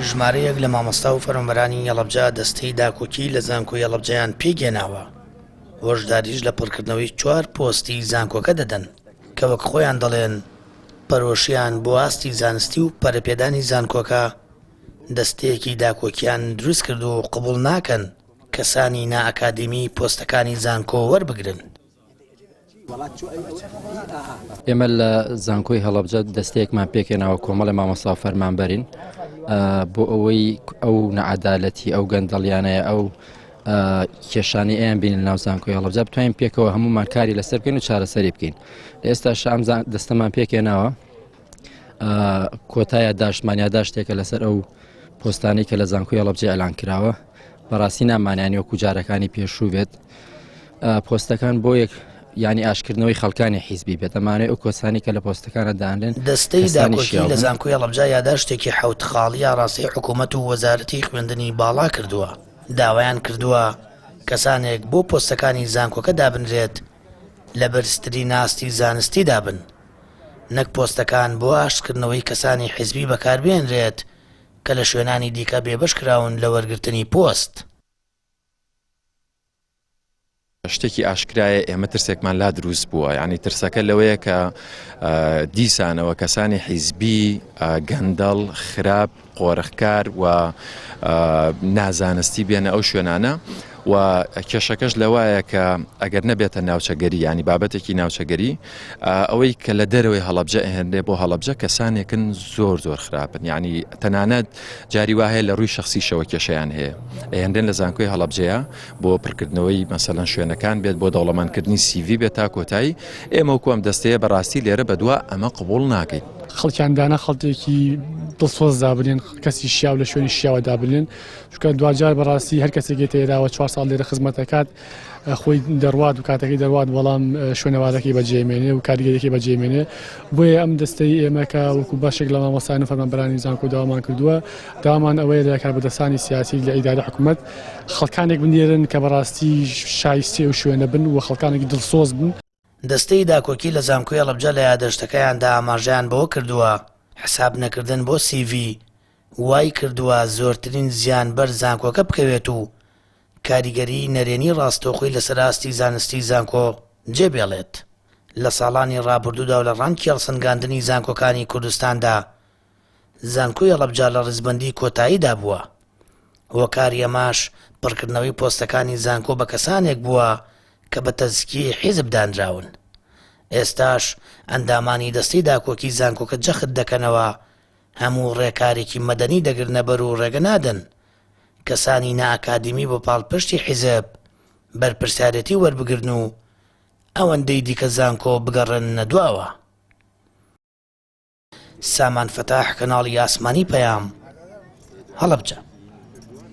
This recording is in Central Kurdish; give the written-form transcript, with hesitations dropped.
ژمارەیەک لە مامۆستا و فەرمانبەرانی هەڵەبجە دەستەی داکۆکی لە زانکۆی هەڵەبجەیان پێکهێناوە، هۆشداریش لە پڕکردنەوەی چوار پۆستی زانکۆکە دەدەن کە وەک خۆیان دەڵێن پەرۆشیان بۆ ئاستی زانستی و پەرەپێدانی زانکۆکە دەستەیەکی داکۆکیان دروستکرد و قبوڵ ناکەن کەسانی نائەکادیمی پۆستەکانی زانکۆ وەربگرن. ئێمە لە زانکۆی هەڵەبجە دەستەیەکمان پێکهێناوە کۆمەڵی مامۆستا و فەرمانبەرین بۆ ئەوەی ئەو نەعادالەتی ئەو گەندەڵیانەیە ئەو کێشانی ئەیان بین ناو زانکۆی هەڵەبجە بتوانین پێکەوە هەمومان کاری لەسەر بکەین و چارەسەری بکەین لە ئێستا شام دەستەمان پێکێناوە کۆتا یاداشتمان یاداشتێکە لەسەر ئەو پۆستانەی کە لە زانکۆی هەڵەبجە ئەلان کراوە بەڕاستی نامانیانی وەکو جارەکانی پێشوو بێت پۆستەکان بۆ یەک ینی ئاشکردنەوەی خەڵکانی حیزبی بێت ئەمانەی ئەو کۆسانی کە لە پۆستەکانە دانرێن دەستەی داکۆکی لە زانکۆی هەڵەبجە یاداشتێکی حەوت خاڵی ئاڕاستەی حکوومەت و وەزارەتی خوێندنی باڵا کردووە، داوایان کردووە کەسانێک بۆ پۆستەکانی زانکۆکە دابنرێت لە بەرزترین ئاستی زانستیدا بن، نەک پۆستەکان بۆ ئاشتکردنەوەی کەسانی حیزبی بەکاربهێنرێت کە لە شوێنانی دیکە بێبەشکراون لە وەرگرتنی پۆست. شتێکی ئاشکرایە ئێمە ترسێکمان لا دروست بووە یعنی ترسەکە لەوەیە کە دیسانەوە کەسانی حیزبی گەندەڵ خراپ قۆرخکار و نازانستی بێنە ئەو شوێنانە و کێشەکەش لەوایە کە ئەگەر نەبێتە ناوچەگەری ینی بابەتێکی ناوچەگەری ئەوەی کە لە دەرەوەی هەڵەبجە ئەهێنرێ بۆ هەڵەبجە کەسانێکن زۆر زۆر خراپن یعنی تەنانەت جاری وا هەیە لە ڕووی شخصیشەوە کێشیان هەیە ئەهێنرێن لە زانکۆی هەڵەبجەیە بۆ پڕکردنەوەی مەسەلەن شوێنەکان بێت بۆ دەوڵەمەندکردنی سیڤی بێت تا کۆتایی ئێمە وەکو ئەم دەستەیە بەڕاستی لێرە بەدوا ئەمە قبوڵ ناکەین. خەڵکیان دانا خەڵکێکی دڵسۆز دابنێن کەسی شیاو لە شوێنی شیاوە دابنێن چونکە دواجار بەڕاستی هەر کەسێک یێتە ئێراوە چوار ساڵ لێرە خزمەت دەکات خۆی دەڕوات و کاتەکەی دەڕوات بەڵام شوێنەوارەکەی بەجێمێنێ و کاریگەریەکەی بەجێمێنێ بۆیە ئەم دەستەی ئێمە کە وەکو بەشێک لە مامۆستایان و فەرمانبەرانی زانکۆ داوامان کردووە داوامان ئەوەیە لە کاربەدەستانی سیاسی لە ئیدارە حکوومەت خەڵکانێک بنێرن کە بەڕاستی شایستەی ئەو شوێنە بن و خەڵکانێکی دڵسۆز بن. دەستەی داکۆکی لە زانکۆی هەڵەبجە لە یادەشتەکەیاندا ئاماژەیان بەوە کردووە، حساب نەکردن بۆ سیڤی وای کردووە زۆرترین زیان بەر زانکۆکە بکەوێت و کاریگەریی نەرێنی ڕاستەوخۆی لەسەر ئاستی زانستی زانکۆ جێبێڵێت. لە ساڵانی ڕابردوودا و لە ڕانکی هەڵسەنگاندنی زانکۆکانی کوردستاندا زانکۆی هەڵەبجە لە ڕیزبەندی کۆتاییدا بووە. هۆکاری ئەمەش پڕکردنەوەی پۆستەکانی زانکۆ بە کەسانێک بووە کە بە تەزکیەی حیزب دانراون. ئێستاش ئەندامانی دەستەی داکۆکی زانکۆکە جەخت دەکەنەوە هەموو ڕێکارێکی مەدەنی دەگرنەبەر و ڕێگە نادەن کەسانی نائەکادیمی بۆ پاڵپشتی حیزب بەرپرسیارێتی وەربگرن و ئەوەندەی دیکە زانکۆ بگەڕێننە دواوە. سامان فەتاح کەناڵی ئاسمانی پەیام، هەڵەبجە.